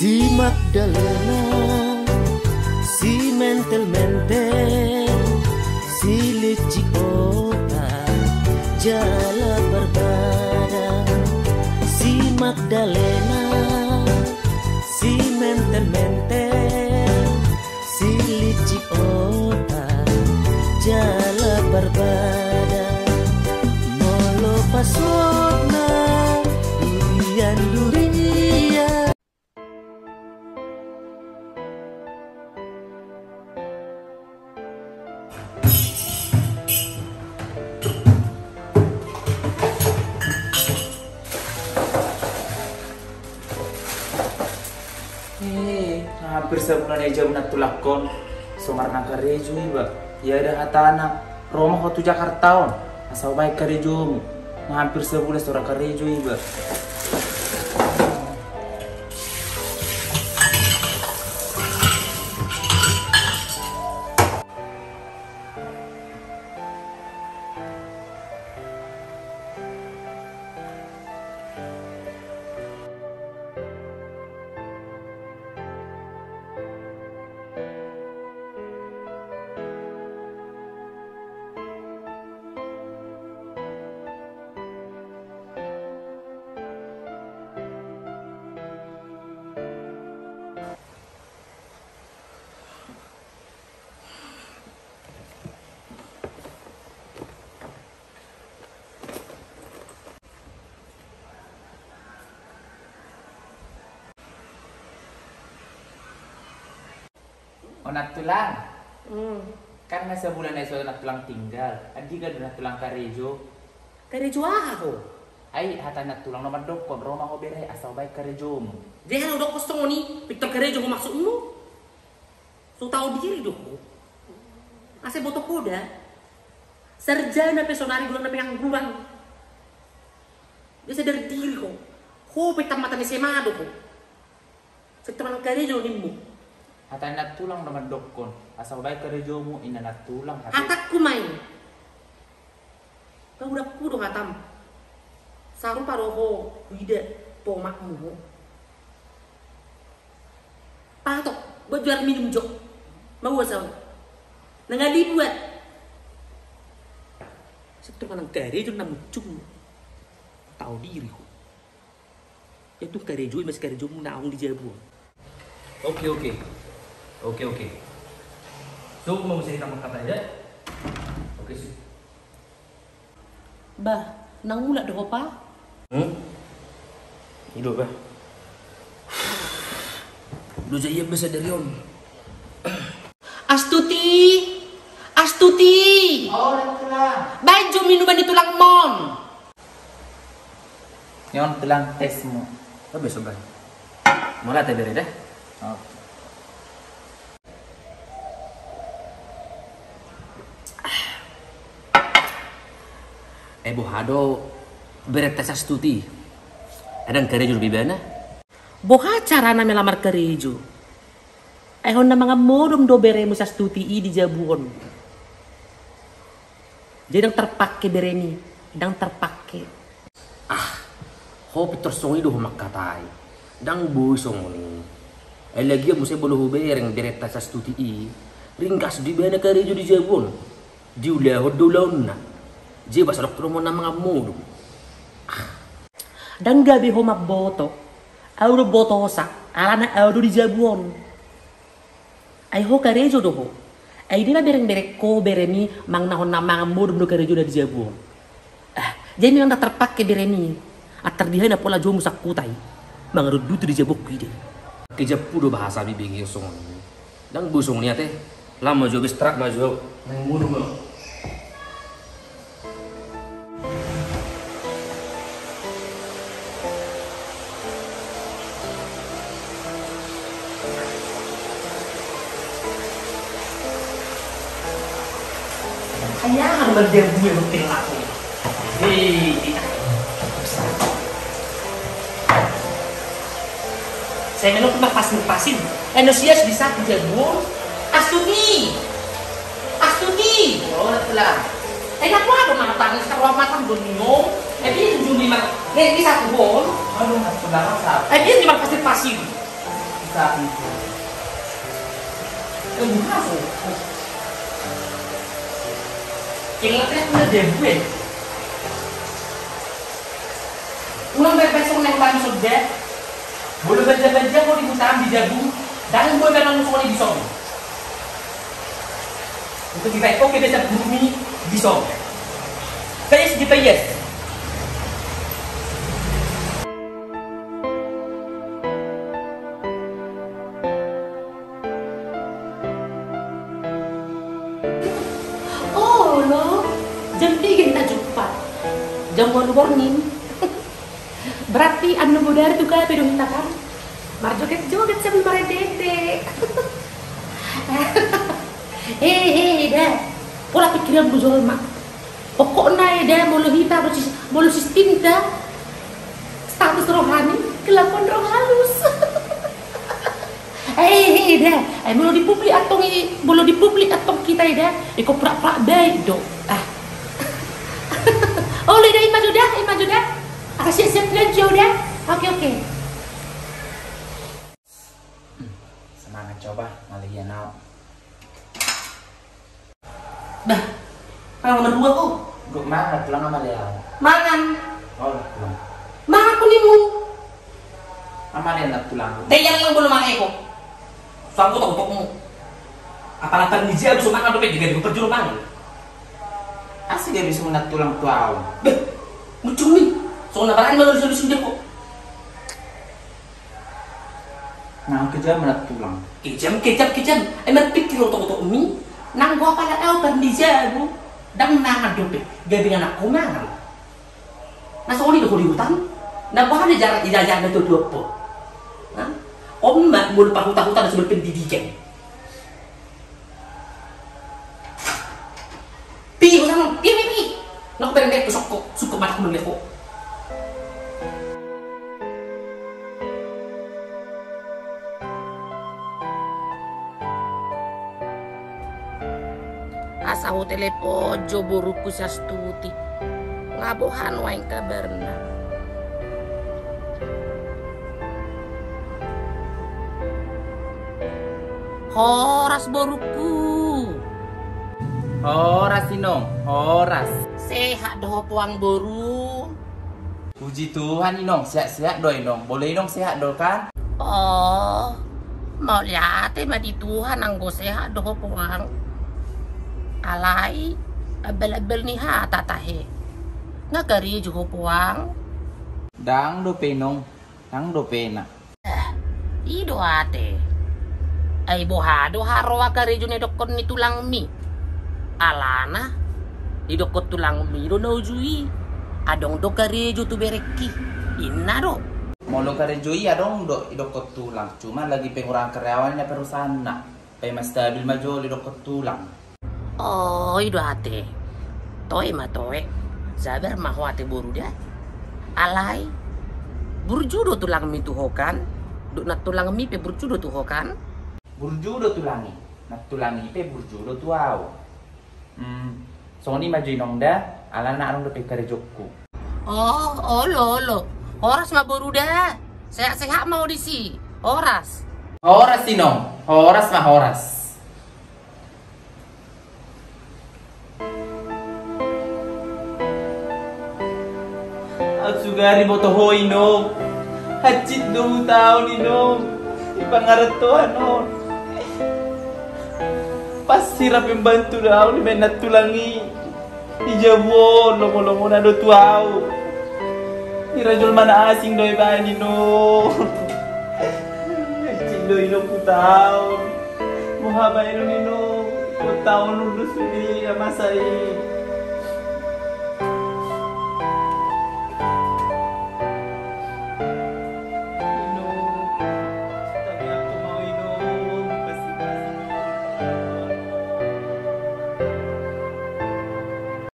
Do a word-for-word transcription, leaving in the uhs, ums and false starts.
Si Magdalena, si mentel-mentel, si licik otak, jala barbada. Si Magdalena, si mentel-mentel, si licik otak, jala barbada. Molo pasona durian-durian. Eh, hampir sabulan i jabu nantulangkon, so marnang karejo iba. Ia da hatana, ro ma ho tu Jakarta on, asa hubaen karejomu. Hampir sabulan so ra karejo iba. O nantulang. Hmm. Kan na sabulan na i so nantulang tinggal. Andigan do nantulang karejo? Karejo aha ho? Ai hata nantulang do mandokkon, ro ma ho bere, asa hubaen karejomu. Jadi hata hudokkon songon i, pintor karejo ho maksudmu? So tau diri do ho. Asa boto ho da. Sarjana pe sonari godang na pengangguran. Dia sadar diri ho. Ho pe tamatan S M A do ho. Sai manang karejo nimmu. Hata ni nantulang do mandokkon, asa hubaen karejomu, inna nantulang hata. Hatangku ma i. Pagodangku do hatam. Sarupa do ho huida tu omakmu ho. Patok, buat juar minum jo. Mau asal. Nang ali buat. Sai manang karejo na muncung. Tau diri ho. Ia tung karejo i, masi karejomu naung di jabu on. Oke, oke. Oke, oke. So, mau saya tambah kata ya? Oke, sip. Bah, nang mulak do ho, Pa? Hmm? I do, Bah. Loja i, Bah, sadari on. Astuti! Astuti! O, nantulang. Baen jo minuman di tulangmon. Ni on, tulang, esmu. O, beso, Bah. Mauliate, bere, da. Oke. Eh, boha do berenta si Astuti? Ndang karejo dope ibana? Boha carana melamar karejo? Ai hon na mangan modom do beremu si Astuti i di jabu on. Jadi ndang terpake bereni, ndang terpake. Ah, ho pintor songon i do ho mangkatai. Ndang boi songon i. Ai lagian muse molo hubereng berenta si Astuti i, ringgas do ibana karejo di jabu on. Diulahon do ulaonna. Jadi boasa dok romo na mangan modom? Ah. Ndang gabe ho mamboto. Ahu do botosa, alana ahu do di jabu on. Ai ho karejo do ho. Ai dibereng-bereng ho beremi manang na hon na mangan modom do karejona di jabu on. Ah, jadi memang ndang terpake beremi. Antar dibaen pola jomu sangkutai. Mangadut-dutu di jabu on huida i. Kejappu do bahasa bibege songon i. Ndang boi songon i ate. Lam ma jo, bestrak ma jo. Naeng modom ma. Ai aha do mardia bue hotel aku? Hei. Sai molo tu marpasin-pasin. Eno sias di saku jabu on. Astuti! Astuti! O, nantulang. Eh, napa do mata ni, saro mata do ni, no? Eh, biar juli mar-, eh, di saku on. Aduh, nantulang, masa? Eh, biar di marpasin-pasin. Sapi. Tunggu masuk. Kira-kira udah deh gue. Ulang besok neng bang sudah. Boleh baca-baca mau dibuka di jagung. Dan gue memang suka di song. Untuk kita, oke, bisa bumi di song. Pes di pes. Olo, jam piga hita jumpa? Jam walu borngin. Berarti annon bodari tu gabe do hita kan? Marjoget-joget sambil marendete. Hehehe, da. Pola pikiranmu jolma. Pokokna eda, molo hita, molo sis-, molo sistemta, status rohani, kelakuan roh halus. Eh, eh, eda. Eh, molo di publik antong i, molo di publik antong hita eda, iko prak-prak baik do. Ah. Oh, eda, ima jo da, ima jo da. Asa siap-siap jo da. Oke, oke. Semangat coba, malihian au. Dah, mangan nomor dua ko. Gok mangan tulang ama leang. Mangan. Oh, tulang. Mangan ku nimu. Ama leang na tulang. Dai yang lang bolo mangan eko. Suang ku tokotokmu. Apalagi ni jia bisa mangan dope, jadi gue perjuru mangan. Asi dia bisa menat tulang tu au. Beh, muncul ni. Soalnya barang mana solusi dia kok. Nah, kejam na tulang. Kejam, kejam, kejam. Ai marpikir do tokotokmi. Nang boha pala au parnijabu. Ndang mangan dope. Gabe anakku mangan. Na songon i do ho di hutan. Na boha diajar, diajar na tuatua ho. Hah? On ma molo parhutahuta na sudah pendidikan. Pi, ho sana, pi, pi, pi. Nang bereng dek pesok ko, suka mata ko melihat ko. Asa hutelepon jo borungku si Astuti. Nga boha nuaeng kabarna. Horas borungku. Horas inong, horas. Sehat do ho puang boru? Puji Tuhan inong, sehat-sehat do inong. Bolo inong sehat do kan? Oh, mauliate ma di Tuhan anggo sehat do ho puang. Alai, abal-abal ni hata tahe. Nga karejo ho puang? Ndang dope inong. Ndang dope na. Eh, i do ate. Ai boha do haroa karejo na idokkon ni tulangmi? Alana idokkon tulangmi do na uju i. Adong do karejo tu berengki. Inna do. Molo karejo i adong do idokkon tulang. Cuma lagi pengurangan karyawannya perusahaanna. Paima stabil ma jolo idokkon tulang. Oh, i do ate. Toe ma toe. Sabar ma ho ate boru da. Alai burju do tulangmi tu ho kan? Dok na tulangmi pe burju do tu ho kan? Burju do tulang i. Na tulang i pe burju do tu au. Hmm, songon i ma jo inong da, alana adong dope karejokku. Oh, olo, olo. Horas ma boru da. Sehat-sehat ma ho disi. Horas. Horas inong, horas ma horas. Au sugari boto ho inong. Hansit do hutaon inong. Di pangarantoan on. Pas hira pembantu do au dibaen na tulang i. Di jabu on lomolomona do tu au. Hira jolma na asing do ibaen inong. Hansit do inong hutaon. Boha baenon inong. Hutaon do sude amasa i.